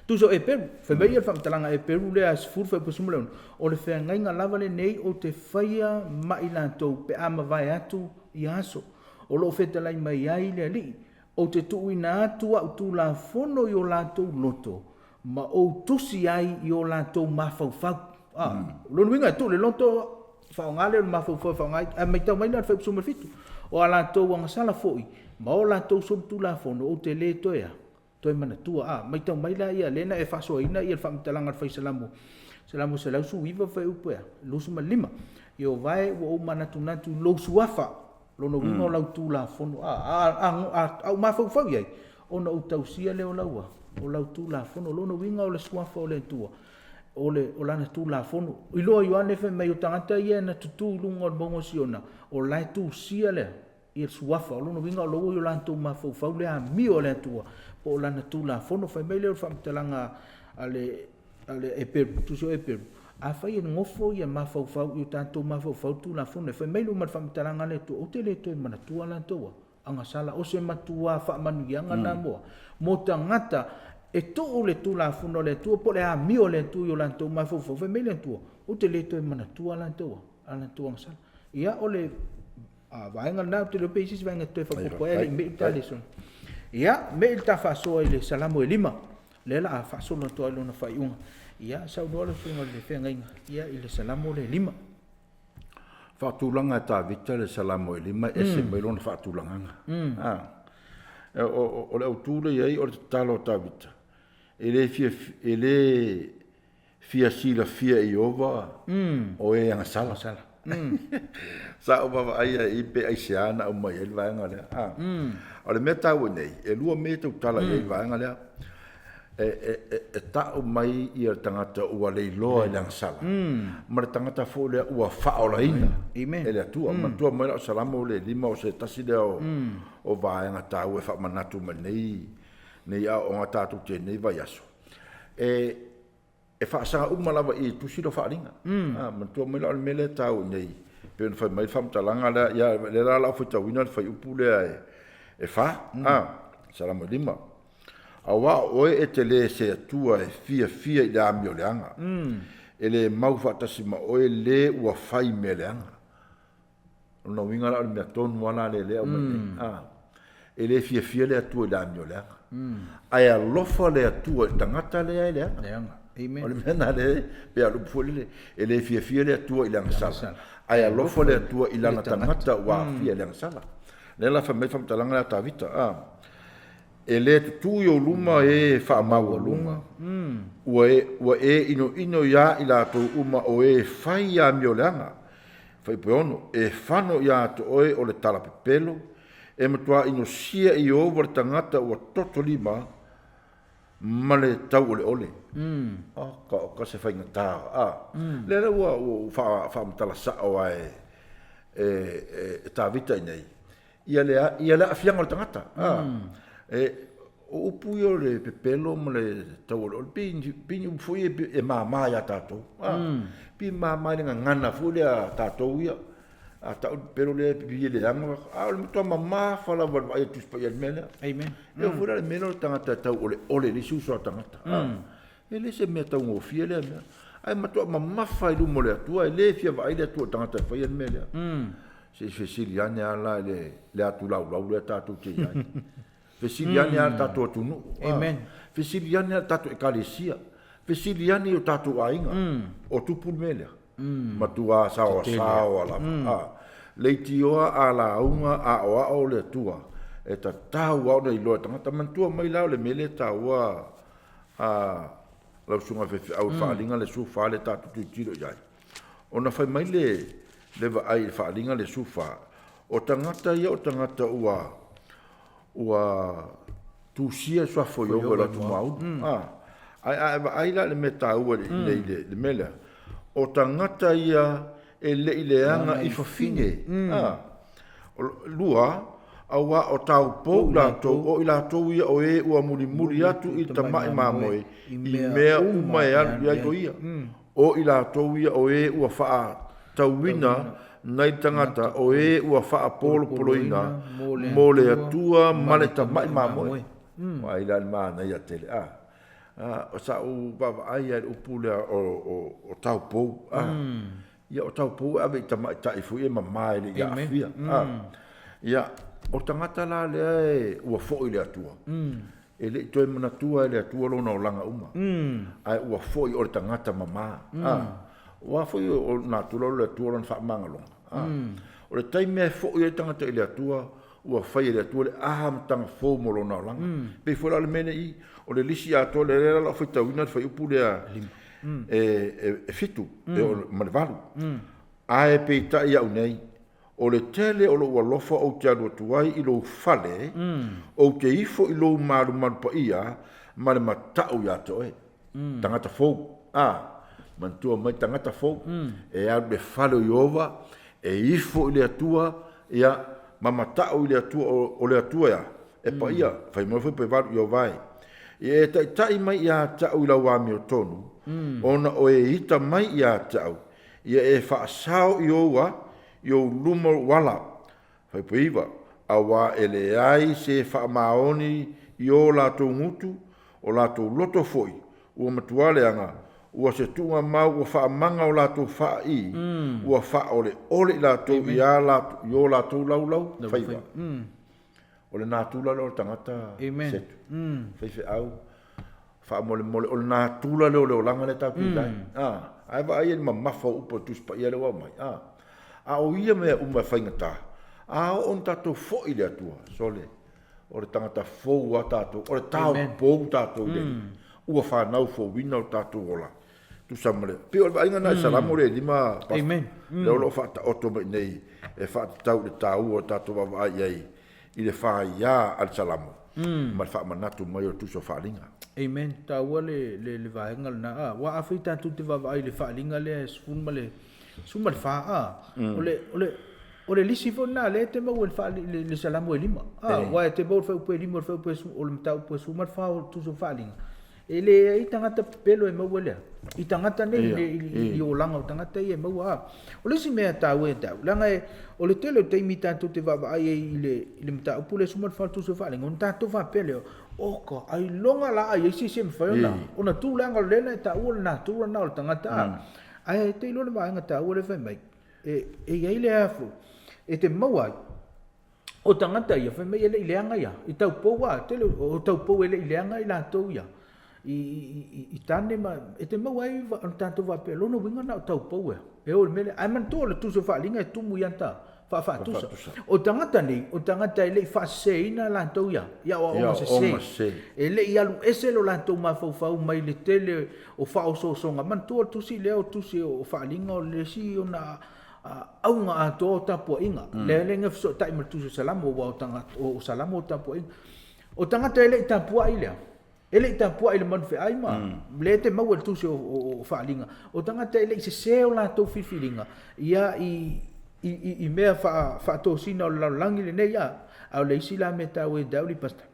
tusi o Eperu. Fai mai le faamatalaga Eperu lea 10 fuaiupu 16, o le feagaiga lava lenei ou te faia ma i latou pe a mavae atu ia aso. O lo o fetalai mai ai le Alii, ou te tuuina atu au Tulafono i o latou loto, ma ou tusi ai i o latou mafaufau. A, o lona uiga e tuu le loto, faaaoga lea o le mafaufau e faaaoga ai. Ae matau mai la le fuaiupu 17, o a latou agasala foi ma o latou solitulafono ou te le toe a, toe manatua. A, matau mai la ia, lea na e faasoaina ia le faamatalaga a le Fai Salamo, Salamo 119 fuaiupu e a, 25. Ieova e, ua ou manatunatu i lou suafa, lona uiga o lau Tulafono, a ou mafaufau i ai, ona ou tausia lea o lau a, o lau Tulafono. Lona uiga o le suafa o le Atua, o le, o lana Tulafono. Iloa Ioane fai mai o tagata ia na tutū i luga o le mauga o Siona, o la e tusia lea, ia le suafa. O lona uiga o lo ua i o latou mafaufau le amio a le Atua, po o lana Tulafono. Fai mai lea o le faamatalaga a le, a le Eperu, Tusi o Eperu, afai e nofo ia mafaufau i o tatou mafaufau le Tulafono, e fai mai luma o le faamatalaga a le Atua, ou te le toe manatua latou agasala, o se matua faamanuiaga na mo, mo tagata e tuu le Tulafono a le Atua po o le amio a le Atua i o latou mafaufau. Fai mai le Atua, ou te le toe manatua latou agasala. Ia, o le vaega lena, ou te le iloa pe i ai se isi vaega e toe faaopoopo ai, ae le i mei le ta lesona. Ia, mei le ta faasoa i le Salamo e 5. Lea la a faasolo atu ai lona faaiuga. Ia, saunoa le Afioga i le Feagaiga, ia, i le Salamo lea e 5. Faatulaga e Tavita le Salamo e 5 e ese mai lona faatulagaga. O le autu lea i ai o le tatalo a Tavita, e le fia, e le fia silafia e Ieova o e agasala. Sa ou vaavaai lava i i pe aisea na aumai ai le vaega lea. O le mea taua i inei, e lua mea e tautala i ai le vaega lea. E tau mai ia le tagata ua leiloa i le agasala ma le tagata foi lea ua faaolaina e le Atua. Manatua mai la o Salamo le 5 o se tasi lea o vaega taua e faamanatu mai lenei aoaoga tatou te i lenei vaiaso. E faasaga uma lava i i tusi lea o faaaliga. A, manatua mai la o le mea lea e taua i inei, pei ona fai mai le faamatalaga lea, ia lea la o le a ou faitauina le fuaiupu lea e 4, a, Salamo 5. Auā o oe e te le se Atua e fiafia i le amioleaga, e le mau faatasi ma oe le ua fai mea leaga. O lona uiga la o le mea tonu lava la lea e aumai nei. A, e le fiafia le Atua i le amioleaga, ae alofa le Atua i le tagata lea e leaga. Leaga. Amen. O le mea lena lea, pei lava o le upu foi lele, e le fiafia le Atua i le agasala, ae alofa le Atua i lana tagata ua aafia i le agasala. Lea la fai mai le faamatalaga lea a Tavita, a, E le tutū i ou luma ē e faamaualuga, ua e, ua e inoino iā i latou uma o ē fai amioleaga. Fuaiupu 6, E fano iā te oe o le talapepelo, e matuā inosia i Ieova le tagata ua toto lima ma le tauoleole. Oka, oka se faigata, a. Lea la ua, ua faamatala sa'o lava e, e, e Tavita i inei, ia le ia le aafiaga o le tagata. E o upu ia o le pepelo ma le tauoleole, pei pei ni upu foi ia e mama iā tatou. Pei e mama i le gagana foi lea a tatou ia. A tau le pepelo lea e pei e leaga, a o le matua mamafa lava i le vaai a le Tusi Paia i le mea lea. Amen. E oo foi la i le mea lea o le tagata e tauoleole i le isi uso a tagata. E le se mea taugofie lea mea. Ae matua mamafa i luma o le Atua, e le fia vaai le Atua i le tagata e faia le mea lea. Se i fesili ane lava la i le, le atu laulau lea tatou te i ai. Fesili ane lava i le tatou atunuu. Amen. Fesili ane lava i le tatou ekalesia. Fesili ane i o tatou aiga. O tupu le mea lea. Matua saoasaoa lava. Leitioa a lauga aoao le Atua, e tatau lava ona iloa e tagata. Manatua mai la o le mea lea e taua a lau susuga i le faifeau i le faaaliga le 14 lea tatou tilotilo i ai. Ona fai mai le le vaai i le faaaliga le 14, o tagata ia o tagata ua ua tusia le suafa o Ieova i latou maunu. Ae a e vaai la i le mea taua i le le mea lea, o tagata ia e le i leaga i fafine. 2, auā o taupou i latou, o i latou ia o e ua mulimuli atu i le tamai mamoe i mea uma e alu i ai o ia. O i latou ia o e ua faatauina nai tagata, o e ua faapolopoloina mo le Atua ma le tamai mamoe. Vaai la i le manaia tele, a. O sa ou vaavaai lava i le upu lea o taupou, a. Ia o taupou e ave i tamaitai foi e mama e le i aafia. Ia, o tagata la lea e ua foi i le Atua, e le i toe manatua e le Atua lona olaga uma, ae ua foi o le tagata mama. Aua foi o le natura o le Atua lona faamagaloga. O le taimi e foi ai le tagata i le Atua, ua fai e le Atua le amataga fou mo lona olaga. E pei foi la o le mea lea i i, o le lisi atoa lea, lea la o le a ou faitauina le fuaiupu lea e 7 ma le 8. Ae peitai au nei, o le tele o lou alofa ou te alu atu ai i lou fale, ou te ifo i lou malumalu paia ma le mata'u iā te oe. Tagata fou, a, manatua mai tagata fou, e alu i le fale o Ieova, e ifo i le Atua, ia, ma mata'u i le Atua, o le Atua ea, e paia, fai mai foi pe 8 Ieova e. Ia e taitai mai iā te au i lau amiotonu, ona o e ita mai iā te au, ia e faasao i ou a, i ou luma o ala. Fuaiupu 9, Auā e leai se faamaoni i o latou gutu, o latou loto foi, ua matua leaga, ua se tuugamau ua faamaga o latou faaii, ua faaoleole i latou i a i o latou laulau faiva. O le natura lea o le tagata setu, faifeau, faamolemole, o le natura lea o le olaga lea tatou te i ai. Ae vaai i le mamafa o upu a le Tusi Paia lea ua aumai. A o ia mea uma e faigata, a oo ina tatou foi i le Atua, sole, o le tagata fou lava tatou, o le taupou tatou i le Alii, ua fanau fouina o tatou ola. Tusa ma le, pei o le vaaiga lena i Salamo le 5, Pastor, lea o lo o faataoto mai i inei e faatatau i le taua o le tatou vaavaai i ai i le faia a le Salamo ma le faamanatu mai o le Tusi o Faaaliga. Amen. Taua le, le, le vaega lena. A, aua afai tatou te vaavaai i le faaaliga lea e 14, a, o le lisi foi lena lea e te maua i le, le Salamo e 5. A, aua e te maua le fuaiupu e 5, o le fuaiupu e, o le mataupu e 14 o le Tusi o Faaaliga. E leai tagata pepelo e maua lea. I tagata nei, i olaga o tagata ia e maua. A. O le isi mea taua ia te au, leaga e, o le tele o taimi tatou te vaavaai ai i le, i le mataupu lea 14 Tusi o Faaaliga, ona tatou faapea lea, oka, ailoga la a i ai se isi e mafai ona, ona tu leaga o lea na e taua le natura lena o le tagata. A. Ae te iloa le vaega taua lea e fai mai, e, e i ai le a foi, e te maua ai, O tagata ia, fai mai e le i leaga ia, i taupou a, tele o taupou e le i leaga i latou ia, i tane ma, e te maua ai o tatou faapea, lona uiga na o taupou ea, e o i le mea lea. Ae manatua o le Tusi o Faaaliga e tumu i ata faafaatusa. O tagata nei, o tagata e le i faaseseina latou ia, i aoaoga sese. E le i alu ese lo latou mafaufau mai le tele o faaosoosoga. Manatua o le Tusi lea o Tusi o Faaaliga o le isi ona auga atoa o tapuaiga. Lea lea na fesootai ma le Tusi o Salamo, aua o tagata, o Salamo o tapuaiga. O tagata e le i tapuai lea, e le i tapuai i le manufeai ma lea e te maua i le Tusi o Faaaliga, o tagata e le i sese o latou filifiliga ia i mea faatosina o le lalolagi lenei. A o le isi la mea taua ia te au le Pastor,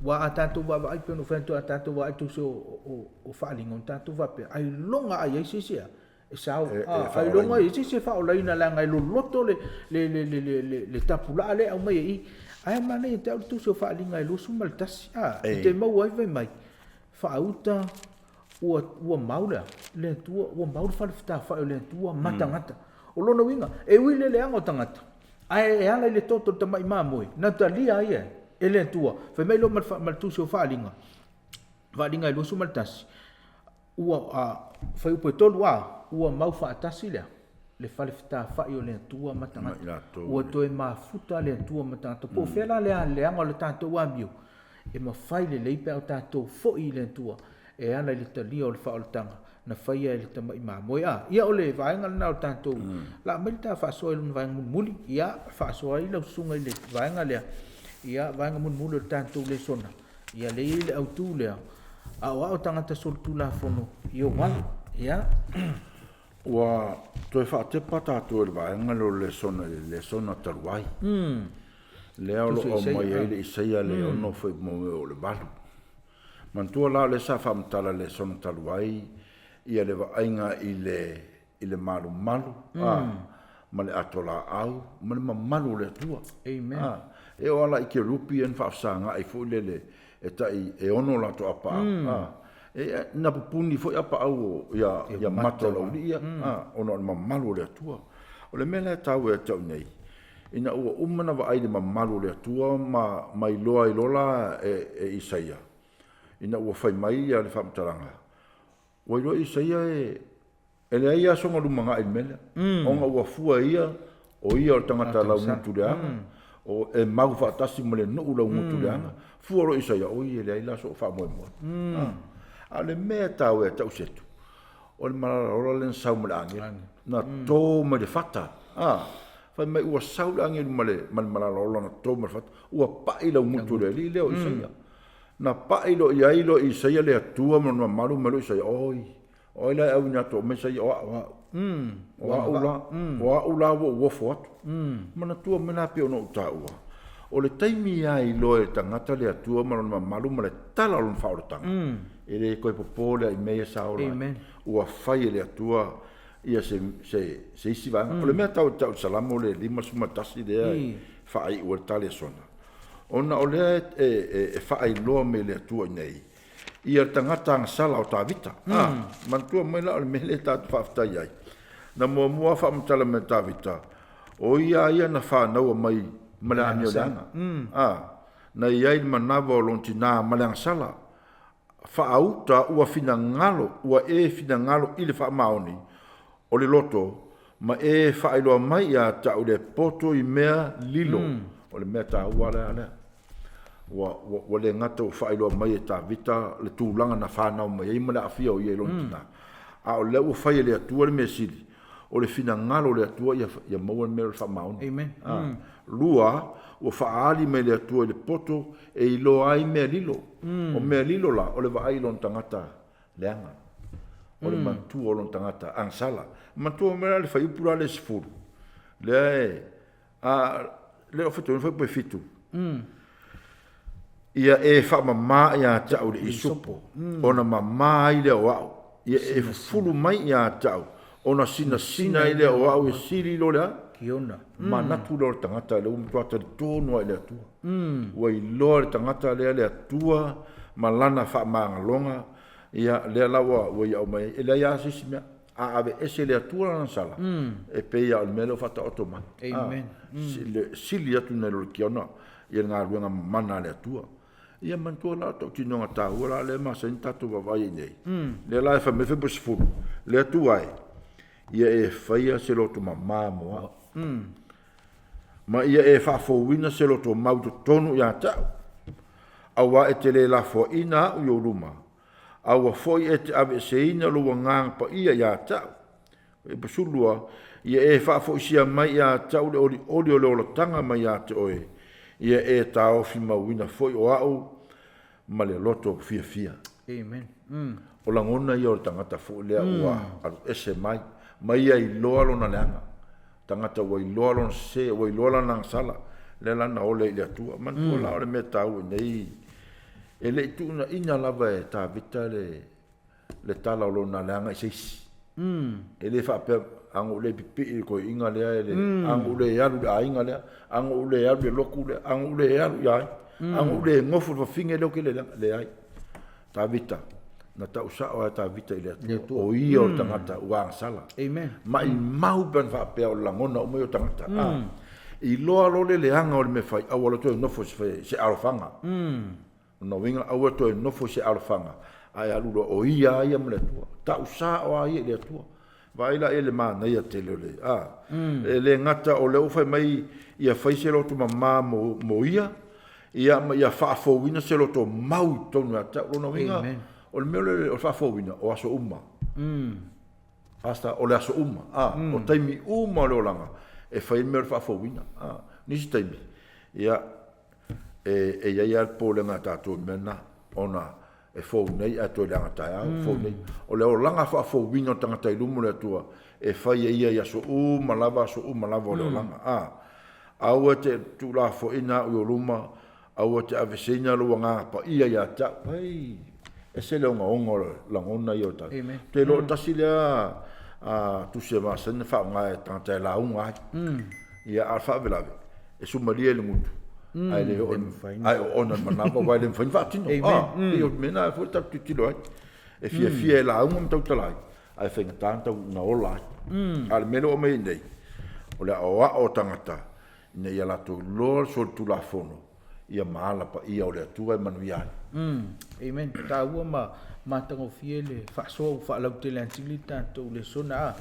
aua a tatou vaavaai pei ona ou fai atu, a tatou vaavaai i le Tusi o Faaaliga, ona tatou faapea, ailoga a i ai se isi e E sao, ailoga e i ai se isi e faaolaina leaga e loloto le, le, le, le, le, le, le tapulaa lea e aumai e i. Ae manaia te au le Tusi o Faaaliga e 21, a, e te maua ai fai mai, faauta ua mau le, le Atua, ua mau le fale fetafai o le Atua ma tagata. O lona uiga, e ui le leaga o tagata, ae e ala i le toto o le tamai mamoe, na talia ai e le Atua. Fai mai loa ma le Tusi o Faaaliga, Faaaliga e 21, Ua, a, fuaiupu e 3 a, ua mau faatasi lea, le fale fetafai o le Atua ma tagata. Ua toe mafuta le Atua ma tagata. Po o fea la le leaga o le tatou amio, e mafai lelei pe a o tatou foi i le Atua e ala i le talia o le faaolataga na faia e le tamai mamoe. A, ia o le vaega lena o le tatou, la aumai le ta faasoa i lona vaega mulimuli, ia faasoa ai lau susuga i le vaega lea, ia vaega mulimuli o le tatou lesona. Ia lea e i ai le autu lea, aoao tagata solitulafono i ou ala. Ia. Ua toe faatepa tatou i le vaega lea o le lesona i le lesona talu ai. Lea o lo o aumai ai le Isaia le 6 foi mo o le 8. Manatua la o lea sa faamatala i le lesona talu ai ia le vaaiga i le i le malumalu a ma le ato laau ma le mamalu o le Atua. Amen. A, e oo lava la i kerupi ia na faafesagaai foi lele e tai e ono latou apaau. A, e na pupuni foi apaau o ia ia mata o le aualii ia, a, ona o le mamalu o le Atua. O le mea la e taua ia te au nei, ina ua uma ona vaai i le mamalu o le Atua ma ma iloa ai loa la e e Isaia, ina ua fai mai ia le faamatalaga, Ua iloa Isaia e e leai lava sona lumanai i le mea lea. Ona ua fua e ia, o ia o le tagata laugutu leaga, o e mau faatasi ma le nuu laugutu leaga. Fua loa Isaia, oi e leai la sou faamoemoe. A o le mea e taua ia te au Setu, o le malala ola lea na sau ma le agelu, na to mai le fata. Fai mai ua sau le agelu ma le ma le malala ola na to mai le fata, ua pai laugutu o le alii lea o Isaia. Na pai loa i ai loa Isaia le Atua ma lona mamalu mai loa Isaia, Oi, o ai la e auina atu mai Isaia, o a'u, o a'u la, o a'u la ua ou ofo atu. Manatua mai la pei ona ou taua, o le taimi lava e iloa e le tagata le Atua ma lona mamalu ma le tala o lona faaolataga, e le toe popo lea i mea ia sa ola ai. Ua fai e le Atua ia se, se, se isi vaega. O le mea tau tau i le Salamo le 51 lea e faaiu ai le tali a Sona, Ona o lea e faailoa mai e le Atua i inei, ia le tagata agasala o Tavita. A, manatua mai la o le mea lea tatou te faafetai ai. Na muamua faamatala mai e Tavita, o ia a ia na fanaua mai ma le amio leaga. A, na i ai le manava o lona tina ma le agasala. Faauta ua finagalo, ua e finagalo i le faamaoni o le loto. Ma e faailoa mai ia te au le poto i mea lilo. O le mea taua lea lea. Ua, ua, ua le gata ua faailoa mai e Tavita le tulaga na fanau mai ai ma le aafia o ia i lona tina. A o lea ua fai e le Atua le mea sili, o le finagalo o le Atua ia, ia maua le mea o le faamaoni. Amen. A. Lua, ua faaali mai le Atua i le poto e iloa ai mea lilo. O mea lilo la, o le vaai i lona tagata leaga. O le manatua o lona tagata agasala. Manatua mai la le fuaiupu la le 10, lea e, a, lea o faitauina fuaiupu e 7. Ia e faamama ia te au i le isopo, ona mama ai lea o au. Ia e fufulu mai ia te au, ona sinasina ai lea o au e sili i lo le a? Kiona. Manatu lea o le tagata lea ua matua talitonu lava i le Atua. Ua iloa le tagata lea le Atua ma lana faamagaloga, ia lea la ua ua ia aumai ai. E leai lava se isi mea. A aveese e le Atua lana sala, e pei lava o le mea lea ua faataoto mai. Amen. Le sili atu nai lo le kiona ia le galuega mamana a le Atua. Ia manatua la o tautinoga taua la lea e masani ona tatou vaavaai ai nei. Lea la e fai mai le fuaiupu 10, le Atua e, ia e faia se loto mama mo au. Ma ia e faafouina se loto mau i totonu ia te au, auā e te le lafoaina au i ou luma, a ua foi e te aveeseina lou agaga paia ia te au. 12, Ia e faafoisia mai ia te au le olioli o le olataga mai ia te oe, ia e taofimauina foi o au ma le loto fiafia. Amen. O lagona ia o le tagata foi lea ua aluese mai, ma ia iloa lona leaga. Tagata ua iloa lona sese, ua iloa lana agasala, lea la na ole i le Atua. Manatua la o le mea taua i nei, e le i tuunaina lava e Tavita le le tala o lona leaga i se isi. E le faapea, a na ou le pipii i le toeaina lea, e le, a na ou le alu i le aiga lea, a na ou le alu i le lotu lea, a na ou le alu ia ai, a na ou le nofo i le fafine lea ou te le leaga. Leai. Tavita, na tau sao lava e Tavita i le Atua, o ia o le tagata ua agasala. Amen. Maimau pe ana faapea o le lagona uma ia o tagata. Iloa loa le leaga o le mea fai, aua loa toe nofo i se alofaga. Lona uiga, aua e toe nofo i se alofaga, ae alu loa o ia a ia ma le Atua. Tau sao a ia i le Atua. Vaai la i le manaia tele o le, a. E le gata o lea ua fai mai ia fai se loto mama mo, mo ia, ia ma ia faafouina se loto mau i totonu ia te au. Lona uiga, o le mea o le faafouina, o aso uma. Pastor, o le aso uma, a, o taimi uma o le olaga, e fai ai le mea o le faafouina. A, nisi taimi, ia, e, e i ai lava le popolega a tatou i le mea lena, ona e fou nei ae toe leaga taeao, fou nei. O le olaga faafouina o le tagata i luma o le Atua, e fai e ia i aso uma lava, aso uma lava o le olaga. A, aua e te tuulafoaiina au i ou luma, aua e te aveseina lou agaga paia ia te au. Ai, ese le ogaoga o le lagona ia o le tagata. Ou te iloa o le tasi lea a, tusi e masani ona faaaoga e tagata e lauga ai. Ia, a o le faalavelave, e sumalia i le gutu, ae le oo ae oona i le manava, aua e le mafai ona faatino. A, pei o le mea lena foi tatou tilotilo ai. E fiafia e lauga ma tautala ai, ae faigata ona tau ona ola ai. A o le mea lea ua aumai ai nei, o le aoao o tagata ina ia latou iloa le solitulafono ia ma ala paia o le Atua e manuia ai. Amen. Taua ma matagofie le faasoa ua faalautele atili le tatou lesona. A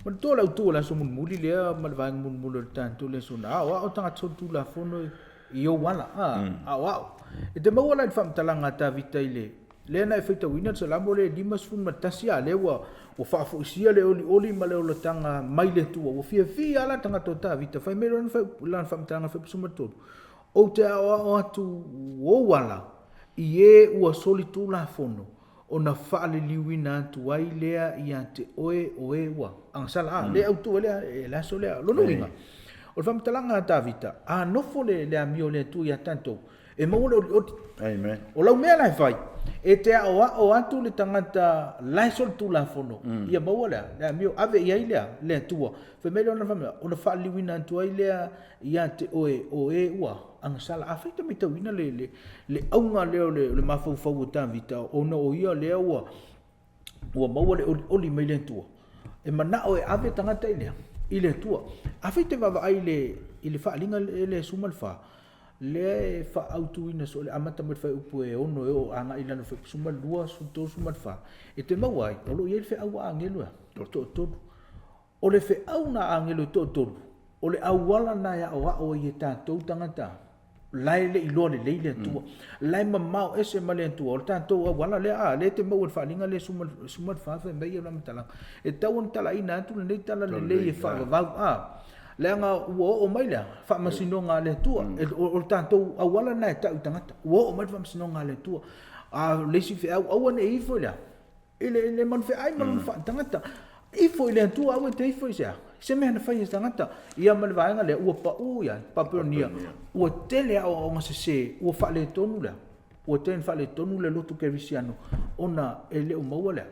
manatua le autu o le aso mulimuli lea ma le vaega mulimuli o le tatou lesona, aoao tagata solitulafono i ou ala. A aoao. E te maua la i le faamatalaga a Tavita i le lea na e faitauina le Salamo lea e 51, a lea ua ua faafoisia le olioli ma le olataga mai le Atua. Ua fiafia la le tagata o Tavita, fai mai lona lana faamatalaga 13, Ou te aoao atu ou ala i e ua solitulafono, ona faaliliuina atu ai lea ia te oe o e ua agasala. A, le autu ai lea e le aso lea. Lona uiga, o le faamatalaga a Tavita, a nofo le, le amio o le Atua ia tatou, e maua le olioli. Amen. O lau mea la e fai, e te aoao atu le tagata la e solitulafono, ia maua le a? Le amio, ave i ai le a? Le Atua. Fai mai lona faamatalaga, ona faaliliuina atu ai lea ia te oe o e ua agasala. Afai e te matauina le, le, le auga lea o le, o le mafaufau o Tavita, ona o ia lea ua, ua maua le olioli mai le Atua, e manao e ave tagata i lea, i le Atua. Afai e te vaavaai i le, i le faaaliga lea e 14, lea e faaautuina soo le amata mai le fuaiupu e 6 e oo agai i lalo fuaiupu 12, 13 ma le 14, e te maua ai, o lo o i ai le feau a agelu e toatolu. O le feau na a agelo e toatolu, o le auala na e aoao ai e tatou tagata la e le i iloa lelei le Atua, la e mamao ese ma le Atua, o le tatou auala lea, a, lea e te maua i le faaaliga lea 14 fai mai ia matalaga, e tatau ona talaina atu lenei tala lelei e faavavau, a, leaga ua oo mai le faamasinoga a le Atua, o le tatou auala lena e tau i tagata, ua oo mai le faamasinoga a le Atua. A o le isi feau, aua ne i ifo i le a? I le manufeai ma lona faatagata. Ifo i le Atua, aua e te ifo i se a? Se mea na fai e tagata. Ia ma le vaega lea, ua pau ia Papelonia, ua tele aoaoga sese, ua faaletonu lea, ua tele faaletonu le lotu kerisiano, ona e le o maua lea,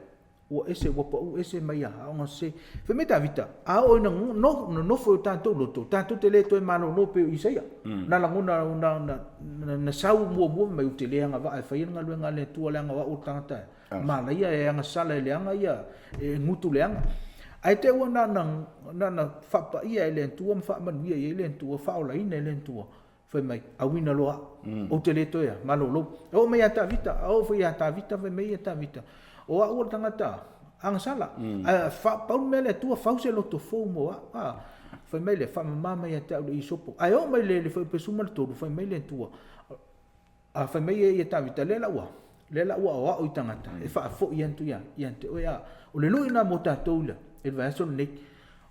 ua ese, ua pau ese mai ia aoga sese. Fai mai Tavita, a oo ina nonofo i o tatou loto, tatou te le toe malolo pei o Isaia. Na lagona, na sau muamua mai, ou te le agavaa e faia le galuega a le Atua, leaga o au o le tagata malaia e agasala e leaga ia, e gutu leaga. Ae te ua na faapaia e le Atua ma faamanuia i ai le Atua, faaolaina e le Atua, fai mai, auina loa au, ou te le toe malolo. E oo mai ia Tavita, a oo foi ia Tavita, fai mai ia Tavita, o au o le tagata agasala, ae pau le mea le Atua fau se loto fou mo au. A, fai mai le, faamama mai ia te au le isopo. Ae oo mai le fuaiupu 13, fai mai le Atua, a fai mai ia Tavita, lea la ua, lea la ua aoao i tagata, e faafoi atu ia te oe. A, o le lui lena mo tatou i le vaiaso lenei.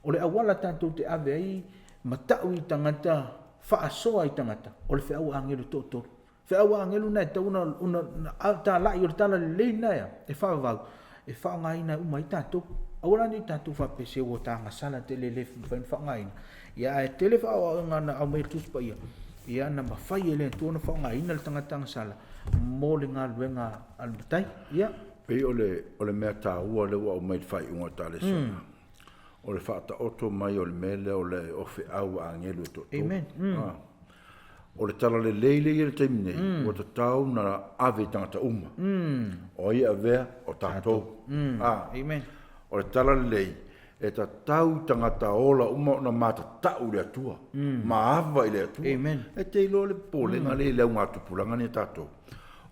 O le auala tatou te ave ai ma tau i tagata, faasoa i tagata, o le feau a agelu toatolu. Feau a agelu na e tatau ona talai o le tala lelei lena e faavavau, e faaaogaina uma ai tatou. Aua la ne i tatou faapea se ua tagasala tele le mafai ona faaaogaina. Ia ae tele faaoaoga na aumai e le Tusi Paia, ia na mafai e le Atua ona faaaogaina le tagata agasala mo le galuega a le Matai. Ia. Pei o le mea taua lea ua aumai i le faaiuga o le ta lesona, o le faataoto mai o le mea lea o le o feau a agelu e toatolu. Amen. O le tala lelei lea i le taimi nei, ua tatau na ave i tagata uma. O ai e avea? O tatou. Amen. O le tala lelei, e tatau i tagata ola uma ona matatau i le Atua, ma ava i le Atua. Amen. E te iloa le popolega lea i le augatupulaga nei a tatou,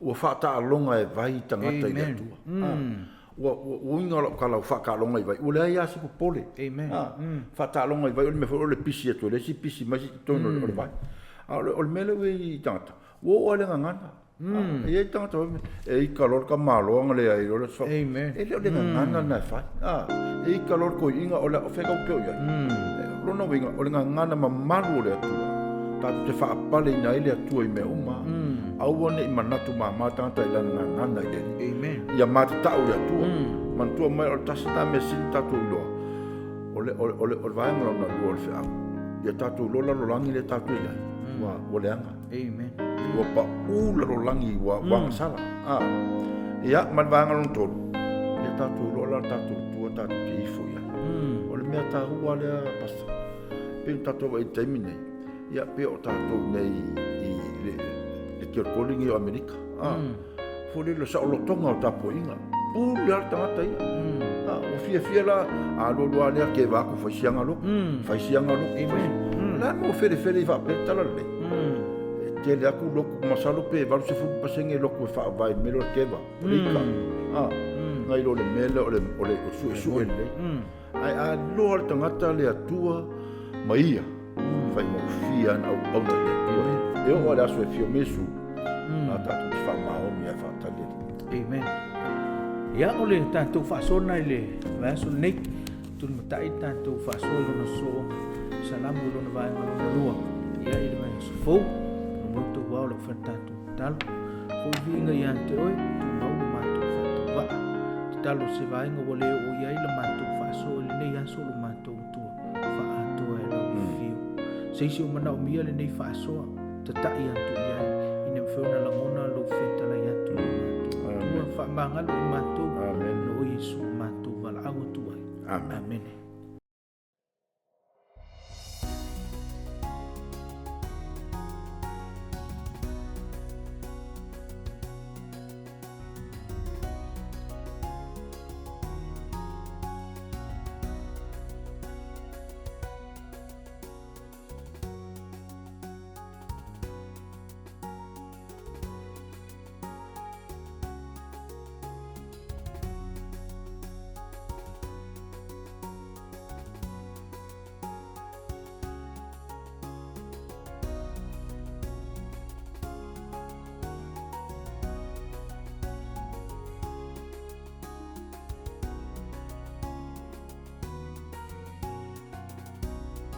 ua faataaloga e vai tagata i le Atua. Ua uiga o lau tala ua faataaloga i vai, ua leai lava se popole. Amen. Faataaloga i vai, o le mea foi o le pisi atu e le isi, pisi mai isi totonu o le vai. A o le mea lea ua i ai tagata, ua oo lava i le gagana. E i ai tagata e ika loa le tamaloa na leai loa le aso. Amen. E le o le gagana lena e fai. E ika loa le toeaina, o fea tau te o i ai. Lona uiga, o le gagana mamalu o le Atua, tatou te faapaleina ai le Atua i mea uma. Aua ne i manatu mama le tagata i lana gagana i le Alii. Amen. Ia matatau le Atua. Manatua mai o le tasi lena mea sili tatou iloa, o le vaega lona lua o le feau. Ia tatou iloa lalolagi lea tatou i ai, ua leaga. Amen. Ua pau lalolagi, ua agasala. Ia, ma le vaega lona tolu, ia tatou iloa la tatou Atua tatou te ifo i ai. O le mea taua lea, Pastor, pei ona tatou vaai i le taimi nei, ia pei o tatou nei i le tialikoli nei o Amerika. Foi lele o saolotoga o tapuaiga. Pule lava le tagata ia. Ua fiafia la, a lua lua lea keva atu fai siaga loku, fai siaga loku. O le a le mea ua felefele ai faapea le tala lelei? E tele atu loku, masalo pe 80% loku e faavae i le mea lea o le keva, o le ika. Nai lo le mea lea o le suesue lelei. Ae a iloa le tagata le Atua ma ia, faigofie lava ona auauna i le Atua ia. E oo lava i le aso e afio mai Iesu, na tatou te faamaoni ae faatali Alii. Amen. Ia, o le tatou faasoa lena i le vaiaso lenei. Tulimatai le tatou faasoa i lona soo Salamo i lona vaega lona lua. Ia, i le vaiaso fou, o lo outou ao lau fai le tatou tatalo. Foi viiga ia te oe, tumau le matou faatauvaa. Tatalo se vaega ua le oo i ai la matou faasoa i lenei aso lo matou Atua faaatoa e lau afio. Se isi o manaomia lenei faasoa, tatai atu i ai, ina mafai ona lagona lou fetalai atu i lo matou Atua. Faamagalo i matou, Amen. No Iesu matou valaau atu ai. Amen. Amene.